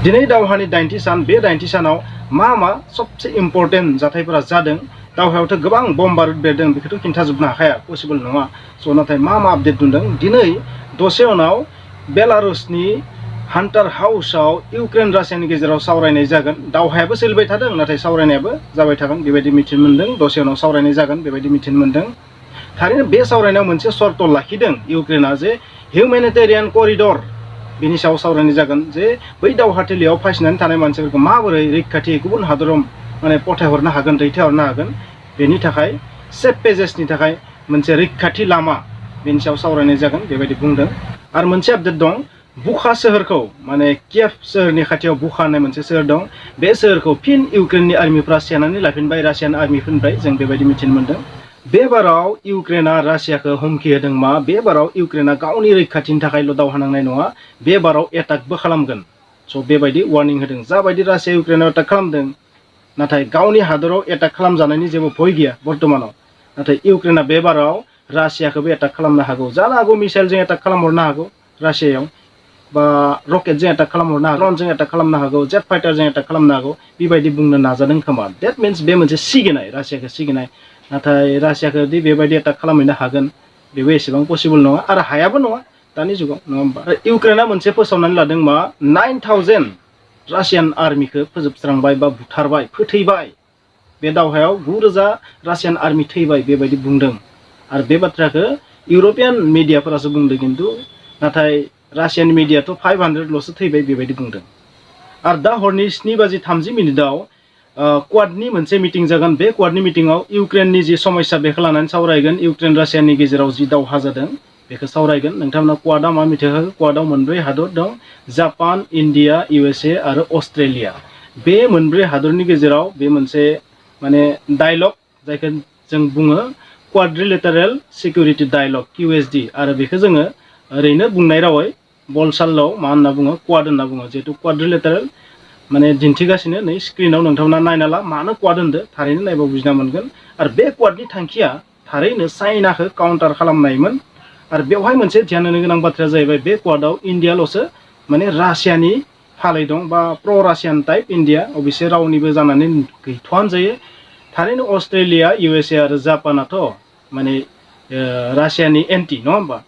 दिनै दावहानि 90 सान बे 90 सानाव मा सबसे इम्पर्टेन्ट जाथायफोरा जादों दावहायावथ' गोबां बम बारुद बेरदों बेखौथ' खिन्थाजोबनो हाखाया पसिबल नङा स' नाथाय मा आपडेट नुदों दिनै दसे उनाव बेलारुसनि हान्टार हाउसआव इउक्रेन रासियानि गेजेराव सावरायनाय जागोन दावहायाबो सोलिबाय थादों नाथाय सावरायनायाबो जाबाय थागोन बेबायदि मिथिनो मोन्दों दसे उनाव सावरायनाय जागोन बेबायदि मिथिनो मोन्दों थारैनो बे सावरायनायाव मोनसे सर्त लाखिदों इउक्रेना जे हिउमेनिटेरियान करिडर बिनि सायाव सावरायनाय जागोन जे बै दावहाथिलियाव फासिनानै थानाय मानसिफोरखौ माबोरै रैखाथि गुबुन हादराव माने पठायहरनो हागोन दैथायहरनो हागोन बेनि थाखाय सेफ पेजेसनि थाखाय मोनसे रैखाथि लामा बेनि सायाव सावरायनाय जागोन बेबायदि बुंदों आरो मोनसे आपडेट दं बुखा सोहोरखौ माने कियेभ सोहोरनि खाथियाव बुखा होननाय मोनसे सोहोर दं बे सोहोरखौ फिन इउक्रेननि आर्मिफ्रा सेनानै लाफिनबाय रासियान आर्मिफोरनिफ्राय जों बेबायदि मिथिनो मोन्दों बे बाराव इउक्रेना रासियाखौ हुमखि होदों मा बे बाराव इउक्रेना गावनि रैखाथिनि थाखायल' दावहा नांनाय नङा बे बाराव एटाकबो खालामगोन स' बेबायदि वार्निं होदों जाबायदि रासिया इउक्रेनाव एटाक खालामदों नाथाय गावनि हादराव एटाक खालामजानायनि जेबो भय गैया बर्तमानाव नाथाय इउक्रेना बे बाराव रासियाखौबो एटाक खालामनो हागौ जानो हागौ मिसाइलजों एटाक खालामहरनो हागौ रासियायाव बा रकेटजों एटाक खालामहरनो हागौ ड्रनजों एटाक खालामनो हागौ जेट फाइटारजों एटाक खालामनो हागौ बेबायदि बुंनो नाजादों खोमा देट मिन्स बे मोनसे सिगिनाय रासियाखौ सिगिनाय नाथाय रासियाखौ दि बेबायदि एटाक खालामहैनो हागोन बेबो एसेबां पसिबल नङा आरो हायाबो नङा दानि जुगाव नङा होमबा इउक्रेना मोनसे फोसावनानै लादों मा 9000 रासियान आर्मिखौ फोजोबस्रांबाय बा बुथारबाय फोथैबाय बे दावहायाव 9000 रासियान आर्मि थैबाय बेबायदि बुंदों आरो बे बाथ्राखौ इउर'पियान मिडियाफोरासो बुंदों खिन्थु नाथाय रासियान मिडियाथ' 500ल'सो थैबाय बेबायदि बुंदों आरो दा हरनि 7:30 क्वाडनि मोनसे मिटिं जागोन बे क्वाडनि मिटिंआव इउक्रेननि जि समस्या बेखौ लानानै सावरायगोन इउक्रेन रासियानि गेजेराव जि दावहा जादों बेखौ सावरायगोन नोंथांमोना क्वाडआ मा मिथियो क्वाडआव मोनब्रै हादर दं जापान इन्डिया USA आरो अस्ट्रेलिया बे मोनब्रै हादरनि गेजेराव बे मोनसे माने डायलग जायखौ जों बुङो क्वाड्रिलेटारेल सिकिउरिटि डायलग QSD आरो बेखौ जोङो ओरैनो बुंनाय रावै बलसालाव मा होनना बुङो क्वाड होनना बुङो जिहेतु क्वाड्रिलेटारेल माने दिन्थिगासिनो नै स्क्रिनाव नोंथांमोना नायना ला मानो क्वाड होनदो थारैनो नायबा बुजिना मोनगोन आरो बे क्वाडनि थांखिया थारैनो चाइनाखौ काउन्टार खालामनायमोन आरो बेवहाय मोनसे ध्यान होनो गोनां बाथ्राया जाहैबाय बे क्वाडआव इन्डियाल'सो माने रासियानि फालै दं बा प्र' रासियान टाइप इन्डिया अबयसे रावनिबो जानानै गैथ'आनो जायो थारैनो अस्ट्रेलिया USA आरो जापानाथ' माने रासियानि एन्टि नङा होमबा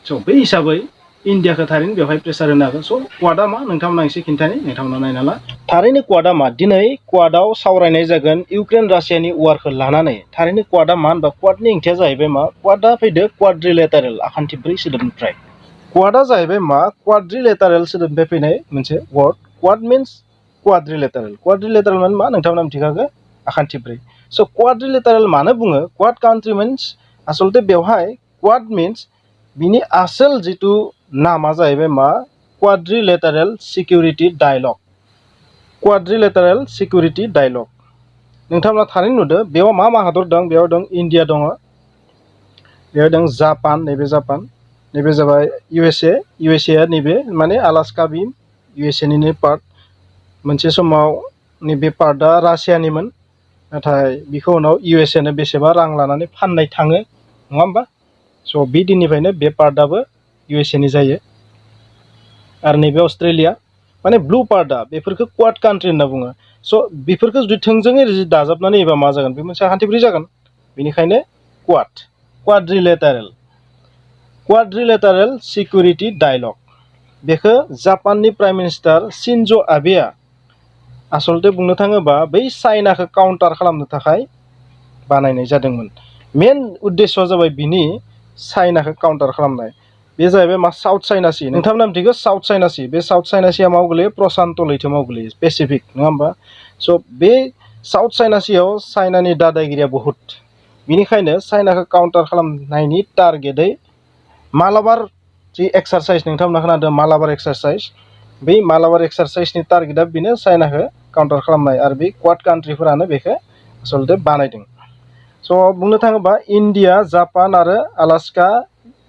स' बे हिसाबै इन्डियाखौ थारैनो बेवहाय प्रेसार होनो हागोन स' क्वाडआ मा नोंथांमोना एसे खिन्थानि नोंथांमोना नायना ला थारैनो क्वाडआ मा दिनै क्वाडआव सावरायनाय जागोन इउक्रेन रासियानि वारखौ लानानै थारैनो क्वाडआ मा होनबा क्वाडनि ओंथिया जाहैबाय मा क्वाडआ फैदो क्वाड्रिलेटारेल आखान्थि 4 सोदोबनिफ्राय क्वाडआ जाहैबाय मा क्वाड्रिलेटारेल सोदोबनिफ्राय फैनाय मोनसे वर्ड क्वाड मिन्स क्वाड्रिलेटारेल माने मा नोंथांमोना मिथिखागौ आखान्थि 4 स' क्वाड्रिलेटारेल मानो बुङो क्वाड कान्ट्रि मिन्स आसलते बेवहाय क्वाड मिन्स बिनि आसोल जिथु नामा जाहैबाय मा क्वाड्रिलेटारेल सिकिउरिटि डायलग क्वाड्रिलेटारेल सिकिउरिटि डायलग नोंथांमोना थारैनो नुदों बेयाव मा हादर दं बेयाव दं इन्डिया दङ बेयाव दं जापान नैबे जापान नैबे जाबाय USA नैबे माने आलास्का बि USA निनो पार्ट मोनसे समाव नैबे पार्टआ रासियानिमोन नाथाय बेखौ उनाव USA नो बेसेबा रां लानानै फाननाय थाङो नङा होमबा स' बे दिननिफ्रायनो बे पार्टआबो USA नि जायो आरो नैबे अस्ट्रेलिया माने ब्लु पार्टआ बेफोरखौ क्वाड कान्ट्रि होनना बुङो स' बेफोरखौ जुदि थोंजोङै दाजाबनानै एबा मा जागोन बे मोनसे आखान्थि 4 जागोन बेनिखायनो क्वाड्रिलेटारेल सिकिउरिटि डायलग बेखौ जापाननि प्राइम मिनिस्टार शिनज' आबेआ आसलते बुंनो थाङोबा बै चाइनाखौ काउन्टार खालामनो थाखाय बानायनाय जादोंमोन मेन उद्देश्यआ जाबाय बिनि चाइनाखौ काउन्टार खालामनाय बे जाहैबाय मा साउथ चाइना सी नोंथांमोना मिथिगौ साउथ चाइना सी बे साउथ चाइना सीया माव गोलैयो प्रशान्त लैथोमाव गोलैयो पेसिफिक नङा होमबा स' बे साउथ चाइना सीयाव चाइनानि दादागिरिया बहुत बेनिखायनो चाइनाखौ काउन्टार खालामनायनि टारगेटै मालाबार जि एक्सारसाइज नोंथांमोना खोनादों मालाबार एक्सारसाइज बै मालाबार एक्सारसाइजनि टारगेटआ बेनो चाइनाखौ काउन्टार खालामनाय आरो बे क्वाड कान्ट्रिफोरानो बेखौ आसलते बानायदों स' बुंनो थाङोबा इन्डिया जापान आरो आलास्का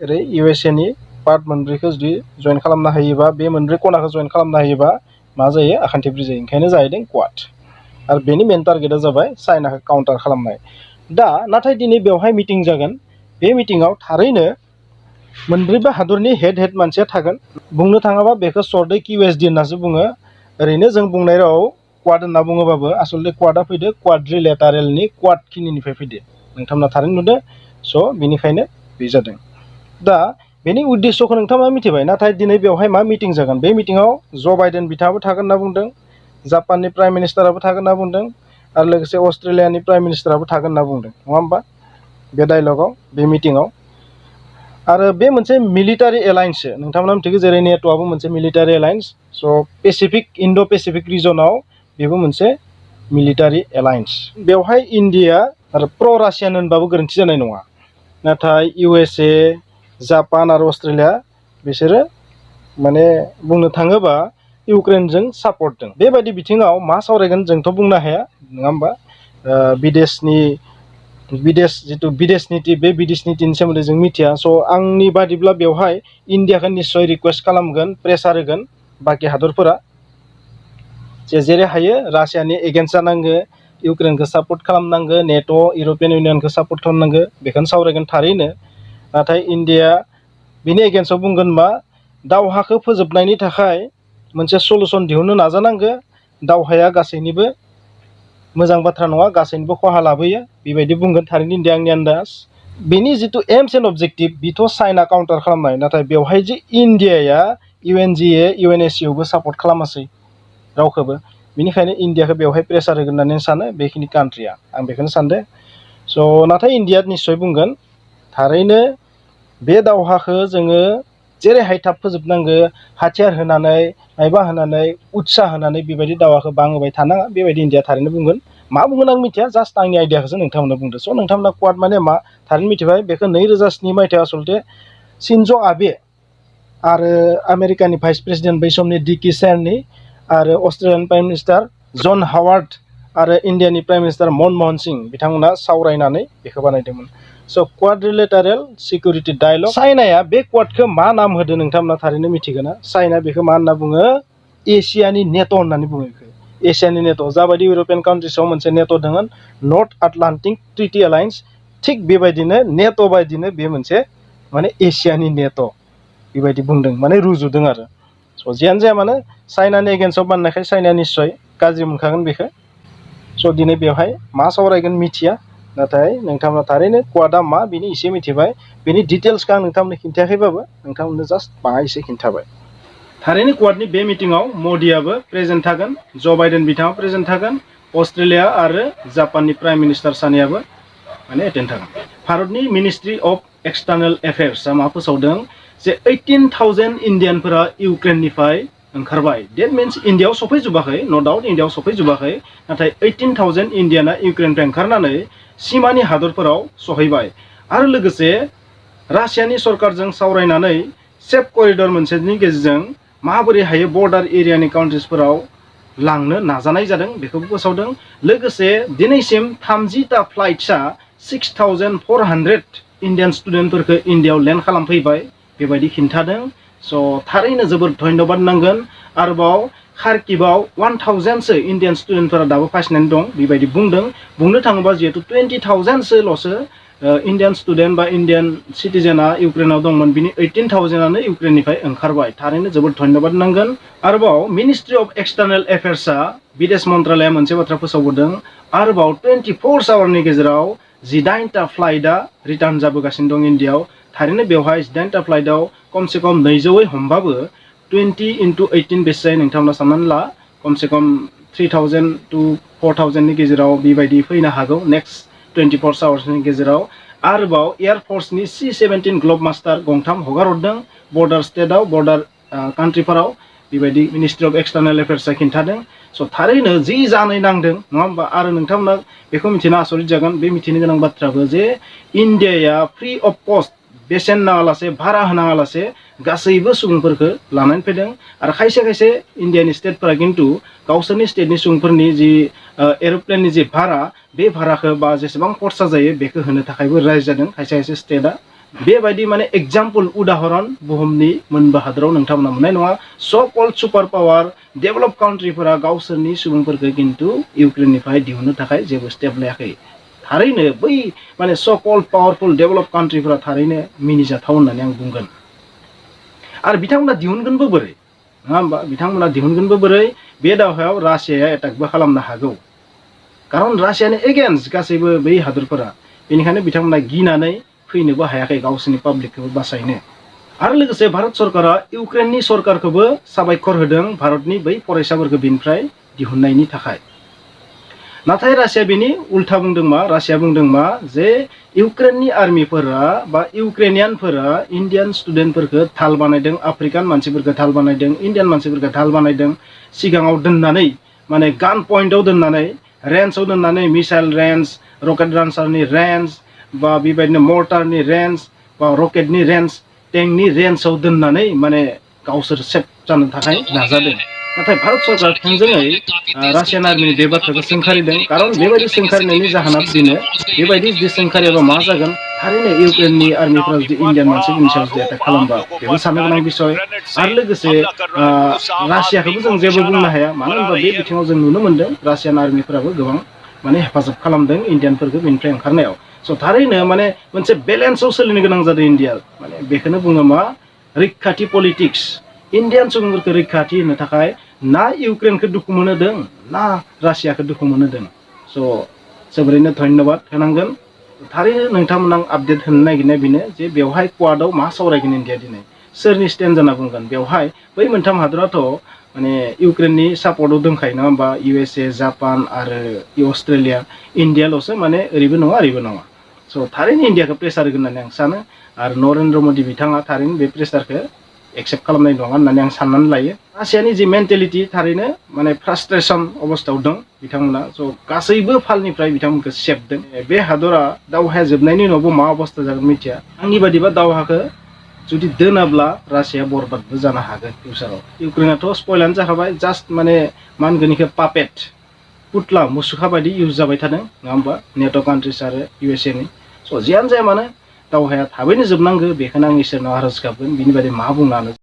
ओरै USA नि पार्ट मोनब्रैखौ जुदि जइन खालामनो हायोबा बे मोनब्रै खनाखौ जइन खालामनो हायोबा मा जायो आखान्थि 4 जायो ओंखायनो जाहैदों क्वाड आरो बेनि मेन टारगेटआ जाबाय चाइनाखौ काउन्टार खालामनाय दा नाथाय दिनै बेवहाय मिटिं जागोन बे मिटिङाव थारैनो मोनब्रैबो हादरनि हेड मानसिया थागोन बुंनो थाङोबा बेखौ सर्टै QSD होननासो बुङो ओरैनो जों बुंनाय राव क्वाड होनना बुङोबाबो आसलथे क्वाडा फैदो क्वाड्रिलेटारेलनि क्वाड खिनिनिफ्राय फैदो नोंथांमोना थारैनो नुदो स' बिनिखायनो बे जादों दा बेनि उद्देশ্যखौ नोंथाङा मिथिबाय नाथाय दिनै बेवहाय मा मिटिं जागोन बे मिटिङाव ज' बाइडेन बिथाङाबो थागोन होनना बुंदों जापाननि प्राइम मिनिस्टाराबो थागोन होनना बुंदों आरो लोगोसे अस्ट्रेलियानि प्राइम मिनिस्टाराबो थागोन होनना बुंदों नङा होमबा बे डायलगाव बे मिटिङाव आरो बे मोनसे मिलिटारि एलायन्ससो नोंथांमोना मिथिगौ जेरै नेट'आबो मोनसे मिलिटारि एलायन्स स' पेसिफिक इन्ड' पेसिफिक रिजनाव बेबो मोनसे मिलिटारि एलायन्स बेवहाय इन्डिया आरो प्र' रासियान होनबाबो गोरोन्थि जानाय नङा नाथाय USA जापान आरो अस्ट्रेलिया बिसोरो माने बुंनो थाङोबा इउक्रेनजों सापर्ट दं बेबायदि बिथिङाव मा सावरायगोन जोंथ' बुंनो हाया नङा होमबा जिथु बिदेश नीति बे बिदेश नीतिनि सोमोन्दै जों मिथिया स' आंनि बादिब्ला बेवहाय इन्डियाखौ निस्सय रिक्वेस्ट खालामगोन प्रेसार होगोन बाखि हादरफोरा जेरै हायो रासियानि एगेन्स्ट जानांगो इउक्रेनखौ सापर्ट खालामनांगो नेट' इउर'पियान इउनियनखौ सापर्ट खालामनांगो बेखौनो सावरायगोन थारैनो नाथाय इन्डिया बिनि एगेन्स्टआव बुंगोन मा दावहाखौ फोजोबनायनि थाखाय मोनसे सलुसन दिहुननो नाजानांगो दावहाया गासैनिबो मोजां बाथ्रा नङा गासैनिबो खहा लाबोयो बेबायदि बुंगोन थारैनो इन्डिया आंनि आन्दाज बेनि जिथु एम्स एन्ड अबजेक्टिभ बेथ' चाइना काउन्टार खालामनाय नाथाय बेवहाय जे इन्डियाया UNGA UNSCआवबो सापर्ट खालामासै रावखौबो बेनिखायनो इन्डियाखौ बेवहाय प्रेसार होगोन होननानै सानो बेखिनि कान्ट्रिया आं बेखौनो सानदों स' नाथाय इन्डिया निस्सय बुंगोन थारैनो बे दावहाखौ जोङो जेरैहाय थाब फोजोबनांगो हाथियार होनानै मायबा होनानै उत्साह होनानै बेबायदि दावहाखौ बांहोबाय थानाङा बेबायदि इन्डिया थारैनो बुंगोन मा बुंगोन आं मिथिया जास्ट आंनि आइडियाखौसो नोंथांमोना बुंदो स' नोंथांमोना क्वाड माने मा थारैनो मिथिबाय बेखौ 2007 मायथाइयाव आसलथे शिनज' आबे आरो आमेरिकानि भाइस प्रेसिडेन्ट बै समनि डिकी चेनी आरो अस्ट्रेलियान प्राइम मिनिस्टार जन हावार्ड आरो इन्डियानि प्राइम मिनिस्टार मनमोहन सिंह बिथांमोना सावरायनानै बेखौ बानायदोंमोन स' क्वाड्रिलेटारेल सिकिउरिटि डायलग चाइनाया बे क्वाडखौ मा नाम होदो नोंथांमोना थारैनो मिथिगोन ना चाइना बेखौ मा होनना बुङो एसियानि नेट' होननानै बुङो बेखौ एसियानि नेट' जाबायदि इउर'पियान कान्ट्रिसआव मोनसे नेट' दङ नर्थ आटलान्टिक ट्रिटि एलायन्स थिग बेबायदिनो नेट' बायदिनो बे मोनसे माने एसियानि नेट' बेबायदि बुंदों माने रुजुदों आरो स' जियानो जाया मानो चाइनानि एगेन्स्टआव बानायनायखाय चाइनाया निस्सय गाज्रि मोनखागोन बेखौ स' दिनै बेवहाय मा सावरायगोन मिथिया नाथाय नोंथांमोना थारैनो क्वाडा मा बिनि एसे मिथिबाय बिनि डिटेल्सखौ आं नोंथांमोननो खिन्थायाखैबाबो नोंथांमोननो जास्ट बाङाय एसे खिन्थाबाय थारैनो क्वाडनि बे मिटिङाव मदियाबो प्रेजेन्ट थागोन ज' बाइडेन बिथाङा प्रेजेन्ट थागोन अस्ट्रेलिया आरो जापाननि प्राइम मिनिस्टार सानैयाबो माने एटेन्ड थागोन भारतनि मिनिस्ट्रि अफ एक्सटार्नेल एफेयार्सआ मा फोसावदों जे 18,000 इन्डियानफोरा इउक्रेननिफ्राय ओंखारबाय डेट मिन्स इन्डियाआव सफैजोबाखै नो डाउट इन्डियाआव सफैजोबाखै नाथाय 18,000 इन्डियाना इउक्रेननिफ्राय ओंखारनानै सिमानि हादरफोराव सहैबाय आरो लोगोसे रासियानि सरकारजों सावरायनानै सेफ करिडर मोनसेनि गेजेरजों माबोरै हायो बर्डार एरियानि कान्ट्रिसफोराव लांनो नाजानाय जादों बेखौबो फोसावदों लोगोसे दिनैसिम 30टा फ्लाइट्सआ 6,400 इन्डियान स्टुडेन्टफोरखौ इन्डियाआव लेन्ड खालामफैबाय बेबायदि खिन्थादों स' थारैनो जोबोद धन्यबाद नांगोन आरोबाव खार्किभआव 1,000सो इन्डियान स्टुडेन्टफोरा दाबो फासिनानै दं बेबायदि बुंनो थाङोबा जिहेतु 20,000सोल'सो इन्डियान स्टुडेन्ट बा इन्डियान सिटिजेना इउक्रेनाव दंमोन बिनि 18,000आनो इउक्रेननिफ्राय ओंखारबाय थारैनो जोबोद धन्यबाद नांगोन आरोबाव मिनिस्ट्रि अफ एक्सटार्नेल एफेयार्सआ बिदेश मन्त्रालया मोनसे बाथ्रा फोसावबोदों आरोबाव 24 आवारनि गेजेराव 18टा फ्लाइटआ रिटार्न जाबोगासिनो दं इन्डियाआव थारैनो बेवहाय 18टा फ्लाइटआव खमसे खम 200 हमबाबो 20 × 18 बेसे जायो नोंथांमोना साननानै ला खमसे खम 3,000 to 4,000नि गेजेराव बेबायदि फैनो हागौ नेक्स्ट 24 आवार्सनि गेजेराव आरोबाव एयारफर्सनि C-17 ग्ल'ब मास्टार गंथाम हगार हरदों बर्डार स्टेटआव बर्डार कान्ट्रिफोराव बेबायदि मिनिस्ट्रि अफ एक्सटार्नेल एफेयार्सआ खिन्थादों स' थारैनो जि जानाय नांदों नङा होमबा आरो नोंथांमोना बेखौ मिथिना आसरित जागोन बे मिथिनो गोनां बाथ्राबो जे इन्डियाया फ्रि अफ कस्ट बेसेन नाङालासे भारा होनाङालासे गासैबो सुबुंफोरखौ लानानै फैदों आरो खायसे खायसे इन्डियानि स्टेटफोरा खिन्थु गावसोरनि स्टेटनि सुबुंफोरनि जि एर'प्लेननि जि भारा बे भाराखौ बा जेसेबां खरसा जायो बेखौ होनो थाखायबो रायजो जादों खायसे खायसे स्टेटआ बेबायदि माने एग्जाम्पल उदाहरन बुहुमनि मोनबा हादराव नोंथांमोना मोननाय नङा स' कल्ड सुपार पावार डेभेलप कान्ट्रिफोरा गावसोरनि सुबुंफोरखौ खिन्थु इउक्रेननिफ्राय दिहुननो थाखाय जेबो स्टेप लायाखै थारैनो बै माने स' कल्ड पावारफुल डेभेलप कान्ट्रिफोरा थारैनो मिनिजाथाव होननानै आं बुंगोन आरो बिथांमोना दिहुनगोनबो बोरै नङा होमबा बिथांमोना दिहुनगोनबो बोरै बे दावहायाव रासियाया एटाकबो खालामनो हागौ खारन रासियानि एगेन्स्ट गासैबो बै हादरफोरा बेनिखायनो बिथांमोना गिनानै फैनोबो हायाखै गावसोरनि पाब्लिकखौबो बासायनो आरो लोगोसे भारत सरकारा इउक्रेननि सरकारखौबो साबायखर होदों भारतनि बै फरायसाफोरखौ बिनिफ्राय दिहुननायनि थाखाय नाथाय रासिया बेनि उल्था बुंदों मा रासिया बुंदों मा जे इउक्रेननि आर्मिफोरा बा इउक्रेनियानफोरा इन्डियान स्टुडेन्टफोरखौ थाल बानायदों आफ्रिकान मानसिफोरखौ थाल बानायदों इन्डियान मानसिफोरखौ थाल बानायदों सिगाङाव दोननानै माने गान पइन्टआव दोननानै रेन्जआव दोननानै मिसाइल रेन्ज रकेट लन्चारनि रेन्ज बा बेबायदिनो मर्टारनि रेन्ज बा रकेटनि रेन्ज टेंकनि रेन्जआव दोननानै माने गावसोर सेफ जानो थाखाय नाजादों नाथाय भारत सरकारा थोंजोङै रासियान आर्मिनि बे बाथ्राखौ सोंखारिदों खारन बेबायदि सोंखारिनायनि जाहोना बेनो बेबायदि जुदि सोंखारियाबा मा जागोन थारैनो इउक्रेननि आर्मिफोरा जुदि इन्डियान मानसिफोरनि सायाव जुदि एटाक खालामबा बेबो साननो गोनां बिसय आरो लोगोसे रासियाखौबो जों जेबो बुंनो हाया मानो होनबा बे बिथिङाव जों नुनो मोन्दों रासियान आर्मिफोराबो गोबां माने हेफाजाब खालामदों इन्डियानफोरखौ बेनिफ्राय ओंखारनायाव स' थारैनो माने मोनसे बेलेन्सआव सोलिनो गोनां जादों इन्डिया माने बेखौनो बुङो मा रैखाथि पलिटिक्स इन्डियान सुबुंफोरखौ रैखाथि होनो थाखाय ना इउक्रेनखौ दुखु मोनहोदों ना रासियाखौ दुखु मोनहोदों स' जोबोरैनो धन्यबाद होनांगोन थारैनो नोंथांमोना आपडेट होनो नागिरनाय बेनो जे बेवहाय क्वाडआव मा सावरायगोन इन्डिया दिनै सोरनि स्टेन्ड जाना बुंगोन बेवहाय बै मोनथाम हादराथ' माने इउक्रेननि सापर्टआव दंखायो नङा होमबा USA जापान आरो अस्ट्रेलिया इन्डियाल'सो माने ओरैबो नङा ओरैबो नङा स' थारैनो इन्डियाखौ प्रेसार होगोन होननानै आं सानो आरो नरेन्द्र मदि बिथाङा थारैनो बे प्रेसारखौ एक्सेप्ट खालामनाय नङा होननानै आं साननानै लायो रासियानि जि मेन्टेलिटि थारैनो माने फ्रास्ट्रेसन अबस्थायाव दं बिथांमोना स' गासैबो फालनिफ्राय बिथांमोनखौ सेबदों बे हादरा दावहाया जोबनायनि उनावबो मा अबस्था जागोन मिथिया आंनि बादिबा दावहाखौ जुदि दोनाब्ला रासिया बरबादबो जानो हागोन फिउचाराव इउक्रेनाथ' स्पइलानो जाखाबाय जास्ट माने मा होनगोन बेखौ पापेट पुतला मुसुखा बायदि इउज जाबाय थादों नङा होमबा नेट' कान्ट्रिस आरो USA नि स' जियानो जाया मानो दावहाया थाबैनो जोबनांगौ बेखौनो आं इसोरनाव आर'ज गाबगोन बिनि बादै मा बुंनानै